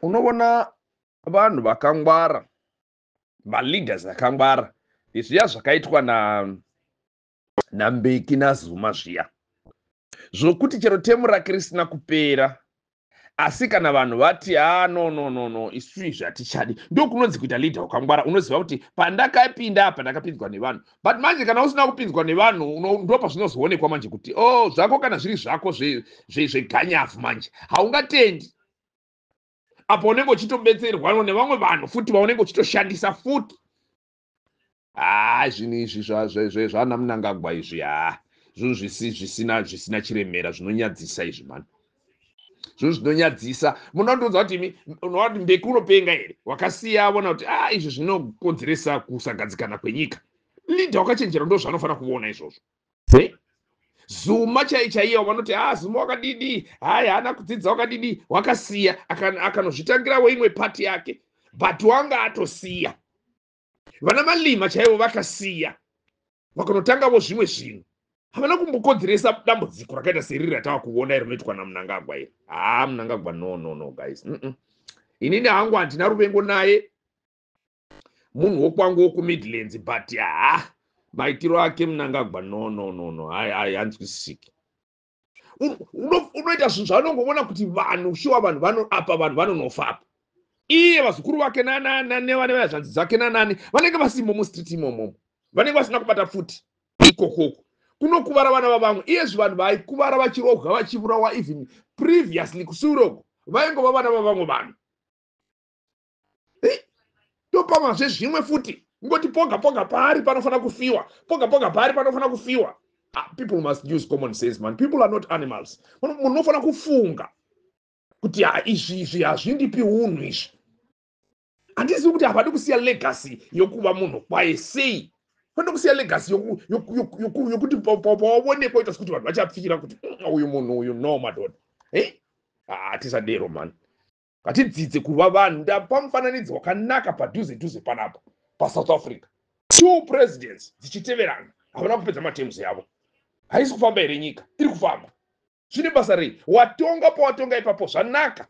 Unoona vanhu vakangwara, maleaders akangwara, zviya zvakaitwa naMbeki naZuma zviya, zvokuti chero term rake risina kupera, asi kana vanhu vati, "Ha, no, no, no, no, isu izvi hatichadi," ndokunonzi kuita leader wakangwara. Unoziva kuti pandakapinda apa ndakapinzwa nevanhu. But manje kana usina kupinzwa nevanhu, ndo pazvinozoonekwa manje kuti, oh, zvako kana zviri zvako zveganyavhu manje haungatendi. Apo unenge uchitobetserwa nevamwe vanhu futi vaunenge uchitoshandisa futi. Ha, zvinhu izvi zvana Mnangagwa izvi, ha, zvinhu zvisina chiremera, zvinonyadzisa izvi mani, zvinhu zvinonyadzisa. Munondiudza kuti imi unoona Mbeki unopenga here? Wakasiya avona kuti a izvi zvinokonzeresa kusagadzikana kwenyika. Leader wakachenjera ndo zvaanofanira kuona izvozvo. Zuma chai chaiye vanoti, "A, Zuma wakadidi, hai, haana kudzidza, wakadidi," wakasiya akanozvitangirawo imwe pati yake, but wanga atosiya. Vana Malema chaivo vakasiya vakanotangavo zvimwe zvinhu, havana kumbokonzeresa dambudziko rakaita seriri ratava kuona iri rinoitwa naMnangagwa iri. Ha, Mnangagwa, no, no, no, guys. Inini hangu handina ruvengo naye, munhu wokwangu wokuMidlands, but ha, maitiro ake Mnangagwa, no, no, no, no, hanzwisisiki. Unoita zvinhu zvaanongoona kuti vanhu shuwa, vanhu vano apa, vanhu vanonofa apa. Iye, vazukuru vake nevane vazvanzi dzake nanani vanenge vasimo mustreet imomomo, vanenge vasina kubata pfuti ikokoko kunokuvara vana vavamwe. Iyezvi vanhu vaikuvara vachirohwa, vachiurawa, even previously kusiuroko, vaingova vana vavamwe vanhu. Topamazve zvimwe futi ngoti poga poga paari panofanira kufiwa, poga poga paari panofanira kufiwa. Ah, people must use common sense, man. People are not animals. Munhu unofanira kufunga kuti, ha, izvi hazvindipi unhu izvi. Handizivi kuti havadi kusiya legacy yokuva munhu kwaye sei. Vanoda kusiya legacy yokuti pawaonekwa ita sekuti vanhu vachapfira kuti, uyu munhu uyu, no, madhodha." Hatisadero mani, ngatidzidze kuva vanhu. Ndapa mufananidzo wakanaka padhuze dhuze panapa paSouth Africa. Two presidents dzichiteverana havana kupedza materms yavo. Haisi kufamba here nyika? Iri kufamba. Zvine basa rei? Watonga pawatonga ipapo zvanaka.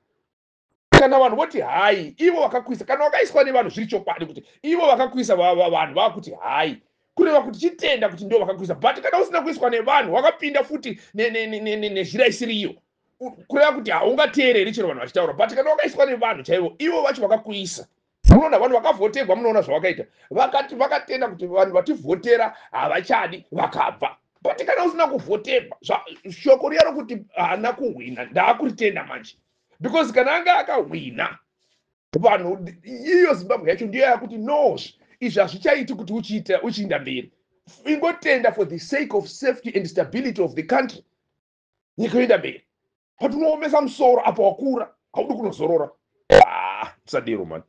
Kana vanhu voti hai, ivo vakakuisa, kana wakaiswa nevanhu zviri chokwadi kuti ivo vakakuisa, vanhu vakuti hai, kureva kuti chitenda kuti ndo vakakuisa. But kana usina kuiswa nevanhu, wakapinda futi nezhira isiriyo, kureva kuti haungateereri chero vanhu vachitaura. But kana wakaiswa nevanhu chaivo, ivo vacho vakakuisa, munoona vanhu vakavhoterwa, munoona zvavakaita, vakati vakatenda kuti vanhu vativhotera havachadi, vakabva. But kana usina kuvhoterwa, shoko riya rokuti haana kuhwina ndaakuritenda manje, because kana anga akahwina vanhu, iyo Zimbabwe yacho ndiyo yakuti, "No, izvi hazvichaiti kuti uchiita uchiinda mberi, ingotenda for the sake of safety and stability of the country, nyika yoenda mberi." But unoomesa musoro apa wakura, haudi kunozorora. Ah, tisadero mani.